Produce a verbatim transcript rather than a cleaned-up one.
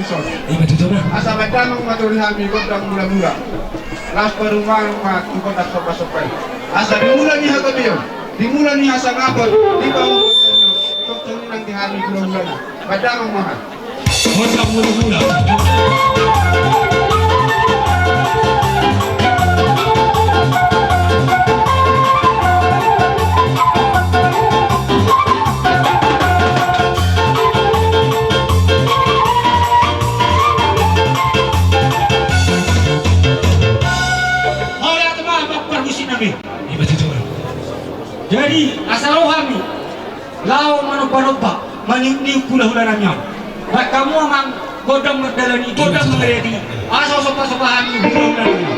Ima tutu ma. Asa baen damang ma tu hami gondang mula-mula. Laos parumaen ma tu gondang somba-somba i. Asa di mula ni hagabeon, di mula ni hasangapon, di pangulon na nion, tongtong i nang di hami mula-mula na. Baen damang ma ha. Gondang mula-mula. Hola tu ma, ma parmusik nami. Ima tutu ma. Jadi asa ro hami laho manomba-nomba, maniuk-niuk hula-hula nami on. Baen hamu amang gondang mardalan i, gondang mangariati, asa somba-somba hami hula-hula nami on.